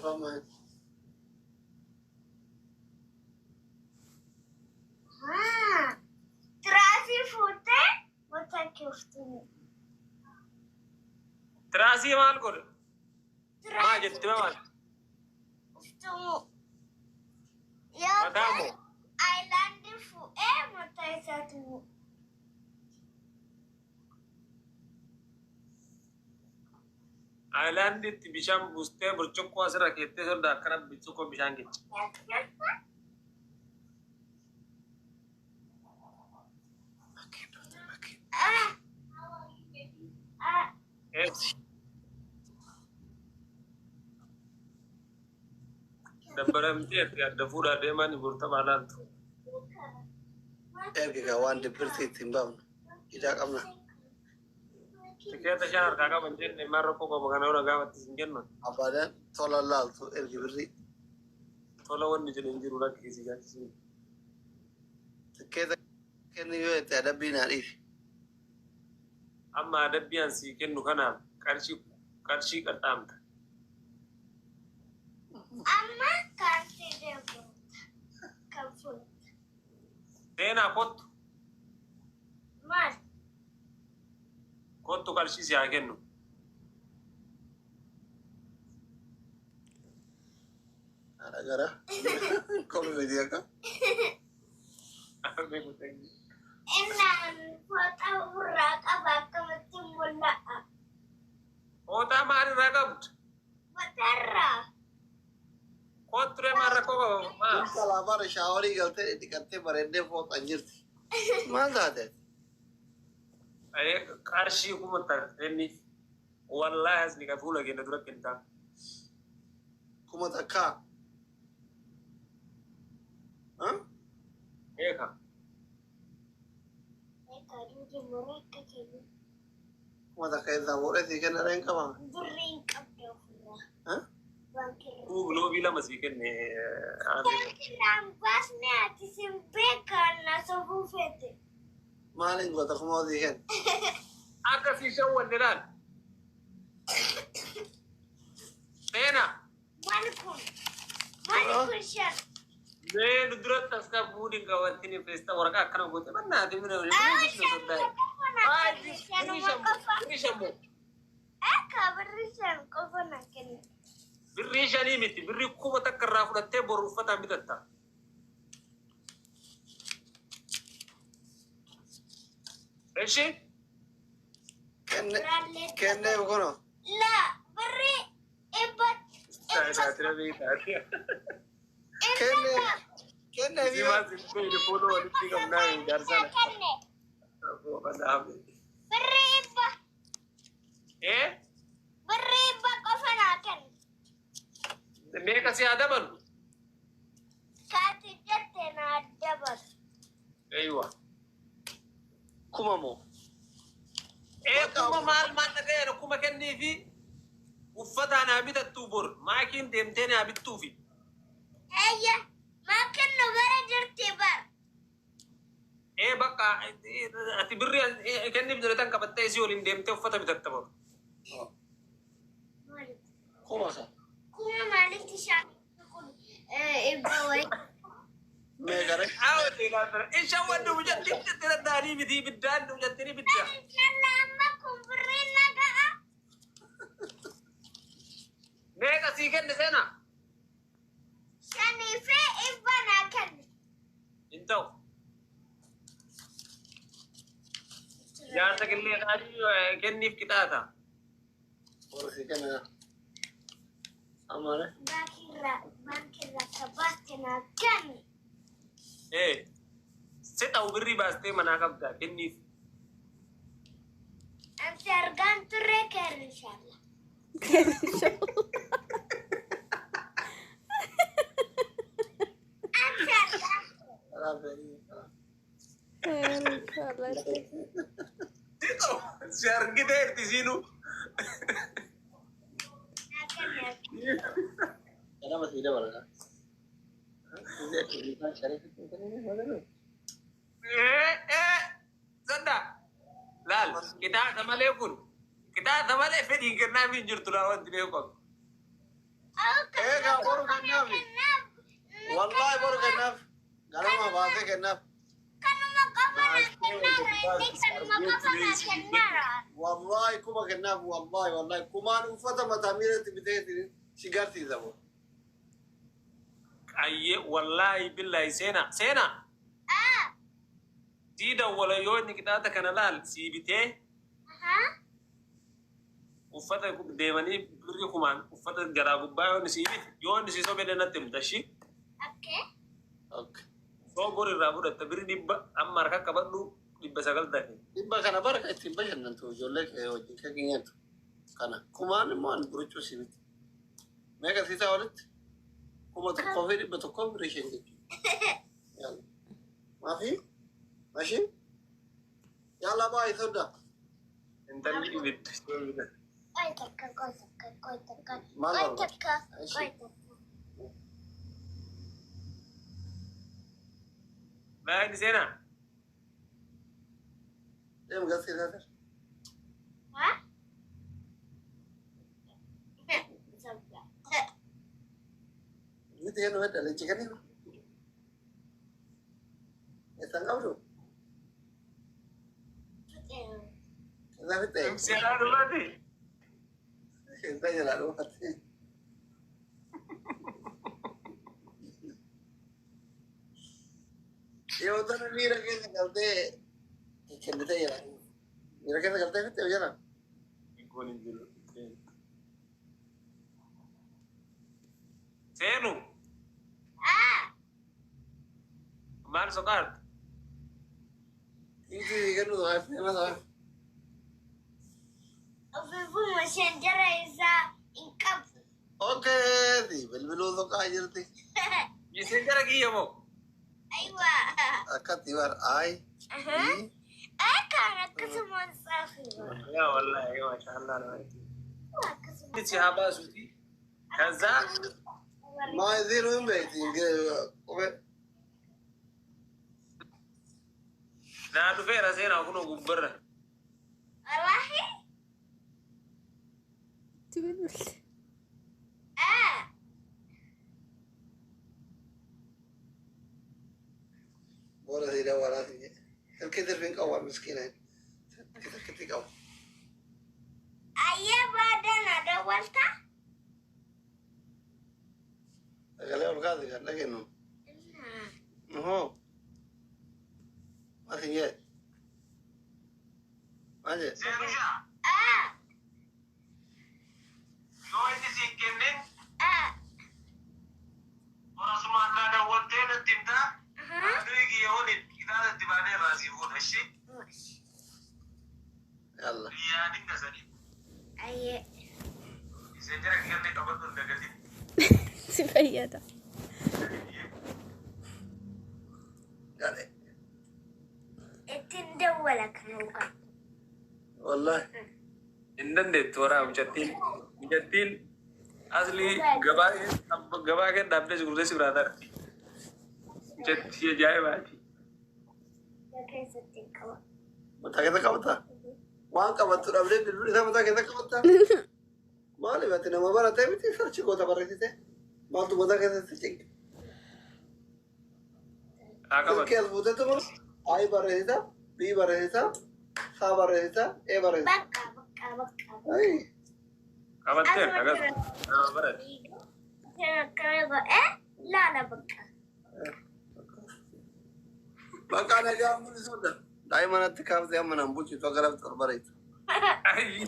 Afaan maal? Haa. Tiraasii fuutee mataa kee uftumu. Tiraasii maal godhe? Maa Tiraasii jetti maal? uftumu. Mataa Yookaan moo? aayilaandii fuudhee mataa isaa tumu. Aayilaandiitti bishaan buustee burcuqqoo asirra keettee sodaa akkana burcuqqoo bishaan keessa. Ah. Ah. Dabbaramtee fi adda fuudhaa deemaa ni burtama laaltu. Ergi gaa waan dibbirtii ittiin baafnu. Idaa qabna. Tikeeta shan harkaa qaban jenne maal rakkoo qaba kana hora gaafattis hin jennu. Abbaan tola laaltu ergi birrii. Tola wanni jedhu hin jiru rakkisi gaachisiin. Tikeeta kenni yoo itti adabbii naa dhiisi. Amma adabbii an sii kennu kanaaf qarshii qarshii qaxxaamta. Amma kan fide fuuta. Kan fuuta. Seenaa kottu Maal? kottu qarshii si haa kennu. Haadha gara. Komi miti akka. Innaan fooxaa ofirraa qaba akkamitti mul'ata? Fooxaa maalirraa qabdu? Mataarraa. Kottu ree maal rakkoo qaba? Maa? Alaabaan shaaworii galtee dhiqattee bareeddee fooxan jirti. Maal taate? Qarshii kuma takka kenniif. Wallaahi asni ka fuula keenya dura kennitaa. Kuma takkaa. Eeka. Egaa duuti muree akka kennu Kuma takka irraa fuudhee sii kenna dheen qaba. birrii hin qabdu ofirraa. Baankiirraa. Kuu biloobii lama sii kenne. Baankiirraan baasnee ati sin beekan na sobuu feete. Maaliin goota kuma sii kenna? Akka sii shawwanne laal. Seenaa. Maali kun? Maali kun shan? Mee nu duratti as kan fuudhin qabattiin feesta waraqaa akkana goote mannaati mina Aa shanuma qofa na kenne. Shanuma qofa. birrii shan Akka birrii shan qofa na kenne. birrii shanii miti birrii kuma takka irraa fudhattee boru uffataan bitatta. Ishi Biraallee Kennee kunoo. La birrii dhibba Kennee. Kennee fi kenne. Birrii dhibba birrii dhibba qofa naa kenne. Meeqa si haa dabalu? Kaati jette naa dabalu. Eeywa. kuma moo? Ee kuma maal maal dhaga'eera kuma kenniifi uffata naa bitattuu bor maakiin deemtee naa bittuufi. Eeyya maa kennu bara jirti bar. Ee bakka ati birrii kenniif jedhetan qabattee isii waliin deemtee uffata bitatta bor. Kuma sa. Kuma maalitti shan kun dhibba wayii. Meeqa ree? Isha wanni hojjatti hojjatti danda'anii miti ibiddaan hojjatti ibidda. Inshallah amma kun birrii naga'a. Meeqa sii kenne seenaa? Shanii fi dhibba naa kenne. Hin ta'u. Jaarsa qillee qaanii kenniif qixaata. Boru sii kenna. Amma ree? Baankiirraa baankiirraa ka baaste naa kenne. Ee si ta'u birrii baastee manaa qabdaa kenniif. Ansi argaan turre keer inshallah. Ansi argaan turre. Karaa fe'ii. Si ta'u si argiteerti siinu. Naa kenne. Kanama sii dabala. Ee ee sanda laal qixaaxa malee kun qixaaxa malee fedhiin kennaa hin jirtu laa wanti beeku qabu. Eegaa boru kennaafi. Wallaahi boru kennaaf. Ganama baasee kennaaf. Kanuma qofa naa kennaara inni kanuma qofa naa kennaara. Wallaahi kuma kennaaf, wallaahi wallaahi kumaan uffata mataa miiratti bitee si garsiisa bo. Ayyee, wallaahi billaahi, seenaa seenaa. Ah. Sii dawwala yoo inni qixaata kana laal sii bitee uffata deemanii birri kumaan uffata garaa gubbaa yoo inni sii bite, yoo inni sii sobee natti himta shi. Okay. Okay. Soo bor irraa fudhatta birri 100, amma harka qabadhu 900 tafe. 100 kana barka ittiin bashannantu, ijoollee kee wajjin kee nyaatu. Kana kumaan immoo ani buruchuu si miti. Meeqa siisaa walitti? 1100 birrii 5 jechuudha. Yalla. Maafi? Mashi? Yalla, baay'ee soda. Intalli ibidda. Qoy takka, qoy takka, qoy takka. Maal Qoy barbaadda? takka, qoy takka. Baay'ee seenaa. Deem garsiisaa jira. Ha? Sabba. Miti kennu fedha leenci kennu. Eessaan qabdu? Keessaa fixee? Seenaa dhufate. Keessaa jalaa dhufatte. Yoo tana miira keessa galtee kennitee jira. Miira keessa galtee fixee jira. Kun hin jiru. Seenu. Ah. Maal soqaarta? Inti kennu soqaaf, nama soqaaf. Ofiifuma isheen jara isaa hin qabdu. Okay, bilbiluu soqaa jirti. Isheen jara kiyya moo? Aywa. Akkatti bar ayi. Kan akkasuma saafi. Yaa wallaahi, maashaallah. Akkasuma. Si haa baasuuti. ከዛ Maa isiin hin beekti qubee. Naa dhufeera seenaa, kunoo gubbarra. Wallaahi. Itti bilbilte. Ah. Booda sii dawwalaa si jedhe. Silkii sirbiin qabu miskiina. Silkitti qabu. Ayyee, baada na dawwalta. Sagalee ol kaasi kan dhageenyu. Nuhoo. Maal sin jedhe? Maal jedhe? Seenushaa. Ah. Yoo inni siin kennin Ah. horasumaan naa dawwaltee natti himtaa. Aha. Nuyi kiyya waliin kitaaba itti baanee irraa sii fuudha ishee. Yalla. Yaadin gasanii. Ayyee. Isheen jara kiyyallee qabadhu hin dagatin. Si fayyada. Galee. Ittiin dawwala kan dhugaa. Wallahi. Hin dandeettu waraa mucattiin. Mucattiin asli gabaa gabaa kee dhaabbee si gurgurtee si biraa tarti. Mucattii ajaa'ibaati. Keessatti hin qaba. Mataa keessa qabataa? Waan qabattu dhabdee bilbilli isaa mataa keessa qabataa? Maaliif ati nama baratee miti search goota barreessite? Maaltu mataa keessatti cinqe? Haa qabatu. Silkii as fuutetu mura I barreessita, B barreessita, S barreessita, A barreessita. Bakka bakka bakka. Ayi. Qabatteer akkas. Nama barate. Akkana godhee laala bakka. Bakka nagaa mul'isuudha. Daa'ima natti kaaftee amma naan bulchitu akka lafti ol bareedu. Ayyi.